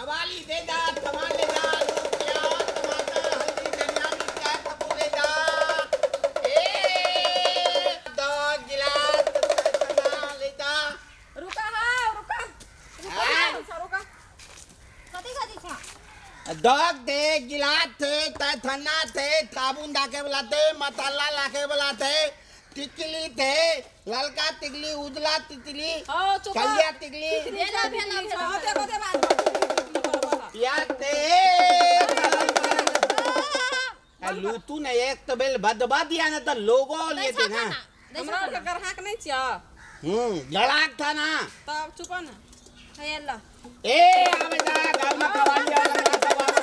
कवाली दे जा, थमा ले जा, आलू, प्याज, टमाटर, हल्दी, धनिया, मिर्चा, कबू ले जा। ए, दो गिलास चना ले जा। रुका हो, रुका रुका। हाँ? रुका। कथी कथी छा? दग थे, गिलास थे, थन्ना थे, साबुन डाके वाला थे, मसाला लाके वाला थे, टिकली थे, ललका टिकली, उजला तितली, हो, चुप। कलिया टिकली। भेला भेला भेला। होते होते बात करबह। प्याज थे। लूतू ने एक तो बेल बदबा दिया ना तो लोगो लिए थे ना। हमरा आरके ग्राहक नहि छियै। गड़ाक था ना। तब चुप ने। हे ल। ए आवे जा गाँव में कवाली आवे सब आवे।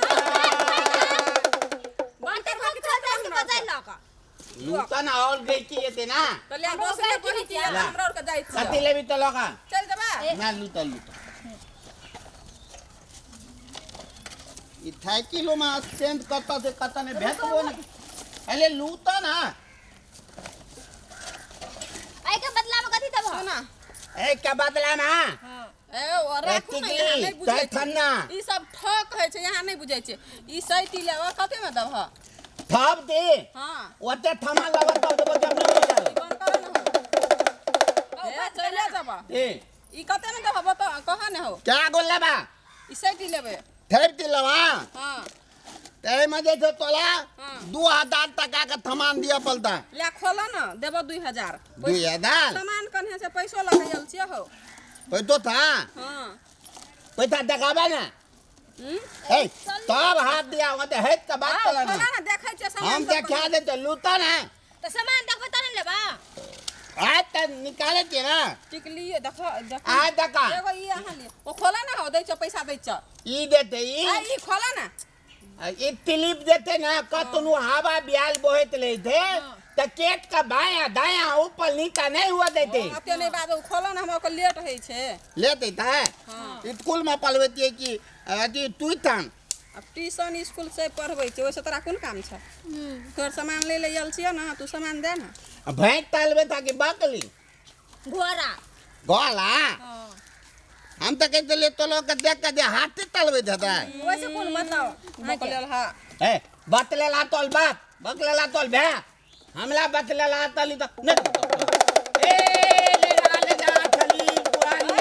बंद कर। बाते कथी बजाय ल का? लूतन और गई की थे ना। तऽ ले, दोसरे कहै छियै, हमरा आरके जाइ कथी छियै। लेबी तो लोका? चलि जेबै। ना, लूतन लूतन ई साइकिलो में स्टैंड कत से कत ने भेटबो ने। अरे लूता ना। एहि के बदला में कथी देबह? सुना। ए के बदला ना? ए ओ राखू ने, यहाँ नहि बुझै टिकली छै। थन्ना। ई सब ठक होइ छै, यहाँ नहि बुझै छै। ई सैती लेबह, कते में देबह? थप दे। हाँ। ओते थमा लगा तब देबो, जब नहीं पैसा। ई बंद कर ने हो, ए चले जेबह। ए। ई कते में देबह, बता, कह ने हो। क्या गोल लेबा? ई सैती लेबै। थेप दी लेबा? हाँ। ते में जे छै तोला हाँ। 2000 टका के थमान दिया पड़ता। ले, खोल ने, देबह 2000। 2000। सामान कन्हे से पैसो लगे आयल छियै हो। पैसो था? हाँ। पैसा देखाबे ना। हम्म? ए, तब हाथ दिया होते हेत के बात हाँ, कला खोला ना। ने, देखै छियै सामान हम सब। देखा दे तो लूता ना। तऽ सामान देखबै तब ने लेबा। आज तक निकाले छियै ना। टिकली देखो देखो। आज देखा। एगो ई अहाँ लिअ, ओ खोला ना हो, दै छौ पैसा, दै छौ। ई देते ई। आ ई खोला ना। ई क्लिप देते ना, कतनु हवा बियाल बहत लेते त केट का बाया दाया ऊपर नीचा नहीं हुआ देते। ओते नहि बाजू, खोला ना, हमरा ओकर लेट होइ छै। लेते था। हाँ। स्कूल में पलवेतिए कि अथी ट्यूशन? आब ट्यूशन स्कूल से पढ़बै छै, ओहिसँ तोरा कोन काम छै? तोहर सामान लै लए आयल छियै ने, तू सामान दे ने। भैंस तलबे था कि बकली? घोड़ा। गोला। हम तो कहते ले तो लोग के देख के जे हाथी तलबे था। ओहिसँ कोन मतलब? बकलेल हा। ए, बतले ला तोल बाप, बकले ला तोल भै, हमला बतले ला तली तो नहीं। ए, ले जा ले जा, थली पुरानी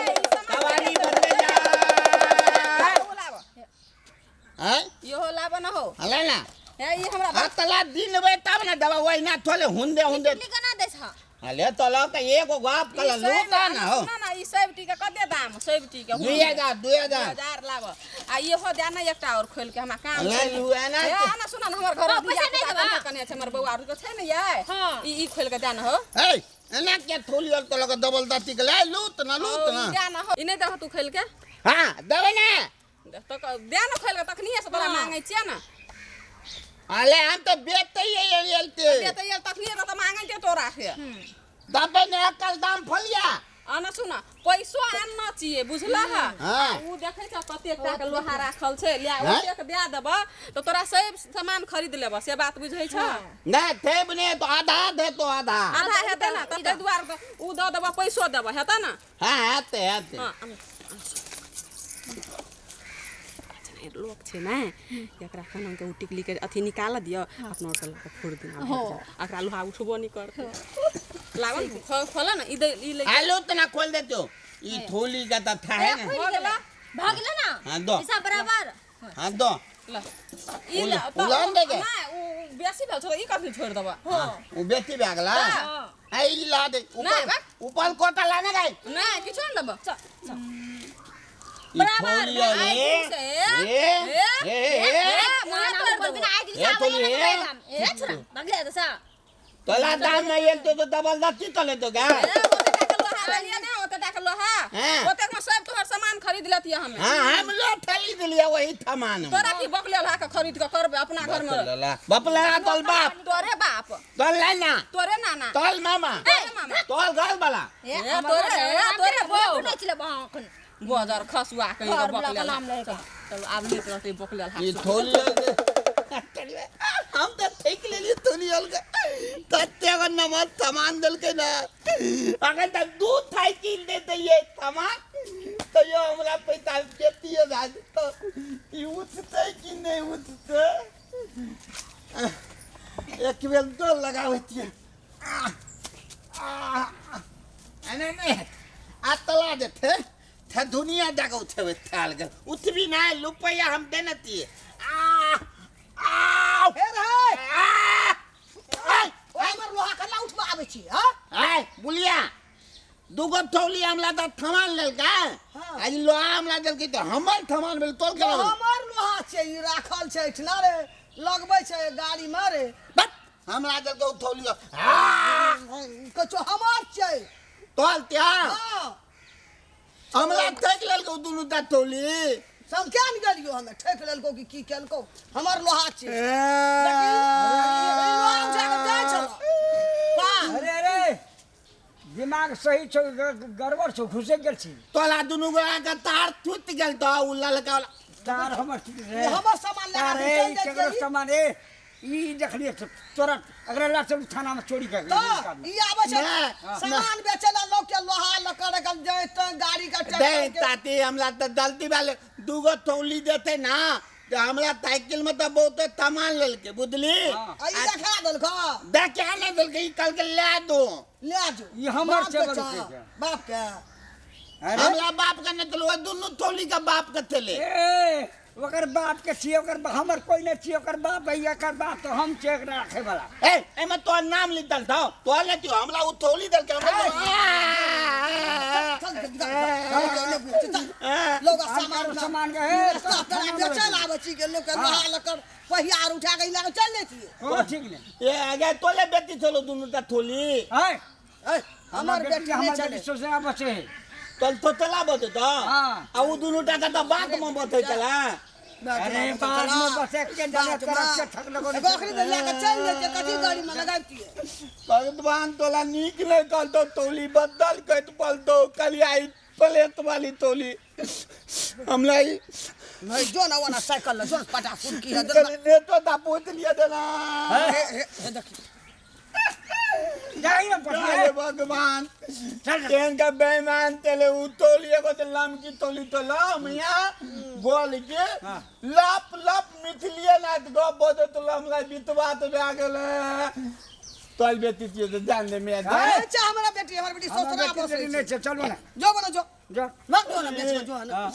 कवारी बदले जा। ओ लाब। हैं? इहो लाब न हो। हले ना। हे, ई हमरा। आ तला दिन बे तब ना दवा, वही ना थोले हुंदे हुंदे। टिकली केना दै छह? हले तो लो के एगो गप ई कल सब- लूटा ना हो। सुन ना, ई सब टीके कते दाम, सब टीके? 2000, 2000। 2000 लाब आ इहो दे ना एकटा और खोल के, हमरा काम ले छै। लुआ ना। हे, आ ना, सुन ना, हमर घर हाँ, धिया पैसा नहि पुता देबा? कने कने छै, हमर बौआ आर के छै ने यै। हाँ। ई ई खोल के दे ना हो। ए, एना के थोली और तो लगे डबल दाती के ले लूट ना, लूट ओ, ना। ई दे ना हो, ई नहि देबह तू खोल के? हां, देबे ना। तो दे ना खोल के, तखनिए से तोरा हाँ। मांगै छियै ना। अले हम तो बेचते ही एलते। दे तऽ आयल तखनिए तऽ मांगै छियै तोरा से। दबे ने अकल दाम फलिया। आ ना सुन, पैसो आनना छियै, बुझलह? हाँ। उ देखै छ कतेक टा के लोहा राखल छै, ले। हाँ? ओतेक दए देबह तऽ तोरा सब सामान खरीद लेबह, से बात बुझै छ? नहीं थे ने तो आधा दे तो आधा। आधा हेतै ने तऽ ताहि दुआरे तऽ उ दऽ देबह, पैसो देबह, हेतै ने? हाँ, हेतै हेतै। हाँ, लोक छै ने, एकरा केना के उ टिकली के अथी निकाल दिअ, अपना ओतऽ लऽ कऽ फोड़ि दिना। एकरा लोहा उठबो नहि करतै। लागल खोल ने, ई दे, ई ले। आलू इतना खोल देते हो, ई थोली का तो था है ना। भऽ गेला। भऽ गेलै ना? हाँ, दो। हिसाब बराबर। हाँ, दो। ल, ई ले। उलान दे के? नहि, उ बेसी भेल छौ तऽ ई कथी छोड़ि देबह? हाँ, वो बेटी भए गेला। हाँ। आ ई ला दे। नहीं, ऊपर बा। ऊपर कोटा लाने गए। नहि, किछो नहि देबह, चल चल। ई बराबर, थोली वाले। आइ से ए ए ए। ना ना, ऊपर बिना आइ ए, थोली, ए। ए छोरा बगले दसा। तोला दाम नहीं एलते तो डबल दत्ती तो लेतो गा। ए, ओते टा के लोहा देलियै ने, ओते टा के लोहा। हाँ। ओतेक में सब तोहर सामान खरीद लेतियै हमे। हाँ, हम लो थैली दिलिया वही थमान। तोरा की बकले लोहा के खरीद के करबै अपना घर में? बपलेला बपलेला तोल बाप। तोरे बाप। तोल लेना। तोरे नाना। तोल मामा। तोरे मामा। तोल घर वाला। ए, ए, तोरे, ए, तोरे बौ। नहि छलै बहन। बजर खसुआ कहीं घर के वाला बकले के नाम लए के। चलो, आब लेट रहतै बकले ई थोली हम तो ठेक लेलिए, थोली हल्का तत्ते अगर नमक सामान देलकै ना, अगर तब दूध थाई कीन देते ये सामान। तैयो हमरा पैसा बेटिए भए जेतौ। ई उठतै कि नहि उठतै? एक बेर दौड़ लगाबै छियै। एना नहि हेतै। आ तला जेतै ते दुनिया जाके उठेबै। थाल गेल, उठबी नहि, रुपैआ हम देने छियै। आ आ हे रे, आ ओ हमर लोहा कल्ला उठबा आबै छी? हां आय बुलिया, दूगो थौली हमला तऽ थमान लेलकै। हाँ। आज लोहा हमला देलकै तऽ हमर थमान भेल, तोल के हमर लोहा छै, ई राखल छै एहिठिना रे, लगबै छै गाड़ी में रे। बस हमरा देलकै ओ थौली। कछो हमर छै। तोल त्यार। हाँ। हमरा ठकि लेलकै ओ दुनू टा थौली। संख्या ने गेलियो, हमे ठकि लेलको कि की केलको, हमर लोहा छै। देखी, ई लोहा उठा के जाइ छलो। वाह। अरे अरे, दिमाग सही छौ, गड़बड़ छौ, घुसि गेल छी। तोला दुनू गोरा के तार टूटि गेल तऽ ओ ललका वाला तार हमर ठीक रे। ई हमर सामान लगा तार के रे, चलि ई जाइ केकरो छियै। सामान रे? ई देखलिए तोरा अगला ला चलू थाना में चोरी कर। तऽ ई आबै छै नहि, सामान बेचै ला लोक के लोहा लकड़ के जैते गाड़ी के दे ट्रैक्टर के। ताती, हमरा तऽ गलती भेलै। दूगो तौली देते ना तऽ हमरा साइकिल में तऽ बहुते सामान लेलकै, बुझली? हाँ। आ ई देखा देलको? देखे नहि देलकै, ई कहलकै ले दो। ले जो। ई हमर बाप छै, के बड़ छौ, के। बाप के। अरे हमरा बाप के नहि देलकै, ओहि दुनू तौली के बाप के थेले। ए, ओकर बाप के छियै, ओकर हमर कोई नहीं छियै। ओकर बाप है, एकर बाप तो हम छियै एकरा रखे वाला। ए, एहिमे तोहर नाम लिखल छौ, तोहर नहि छियौ, हमरा ओ तौली देलकै हमरा। चल, चल, चल, चल, चल। लोग सामान हमर सामान के ए, रास्ता तोरा पेड़ा थाना में बेचै ला आबै छी के लोक के लोहा लकड़ पहिया आर उठा के ई लए के चलि जाइ छियै। कोनो ठीक नहीं। ए आगे तोले बेटी चलो दुनू टा थोली। है ए, हमर बेटी नहि हमर चले। बेटी सोचे बचे है। तोल तो चला बते तो। हाँ। आ उ दुनू टा के तऽ बात में बते चला। अरे बाद में बसे के जाने तरफ से ठक लगो। बकरी तऽ लए के चलि जाइ छियै, कथी गाड़ी में लगाबतियै? भगवान तोला नीक नहीं कहलतो, तौली बदल कहत पलतो कलिया ई प्लेट वाली तौली हमरा ई। नहीं जो ना ओना साइकिल ले जो ना पटा सुनकी है। कनि नेतो ता पूछ लिया देना। हे हे देखी। जाई ना पटना। अरे भगवान, चल। केहन का बेईमान तेले उ तौली, एगो ते लमकी तौली तो लम यहाँ बोल के लप लप मिथिलिए नाथ गप बजै तो हमरा बितवा तो भए गेलै। तोल बेटी छियै तऽ जान दे मियाँ। अच्छा, हमरा बेटी, हमर बेटी हमर ससुरा बेटी बसै नहीं छै। छै, चलू ना। जो बना जो। जो। ना जो ना बेच के जो ना। हाँ।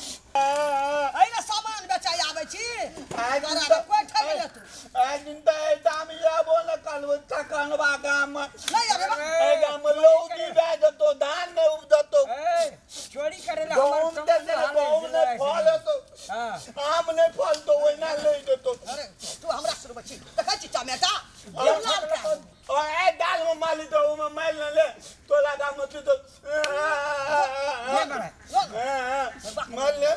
एहि सामान बेचाइ आबै छी। आइ तोरा दिन कोइ ठकि लेतौ। आइ दिन तऽ एहि दाम आबो ने कहलबो ठकनबा गाम में। नहीं आबे बा। एहि गाम में लौकी भए जेतौ, धान नहि उपजतौ। ए, चोरी करे ला गहूम हमर दे दे, गहूम नहि फल हेतौ। हाँ। आम नहि फलतौ, ओहिना लै जेतौ। अरे तू हमरा सुनबै छी, देखै छी चमेटा लाल के। ओ ए दाल में माली तो ओमे माइल न ले तोला गाम में तू तो माल ले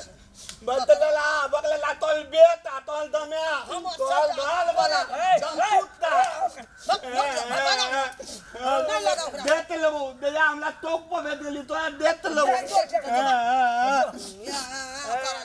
बदलला बगलला तोल बेटा तोल दमे तोल गाल वाला कुत्ता। देत लेबो दया, हमरा टोप पर भेज गेली तोरा देत लेबो। या, या, या,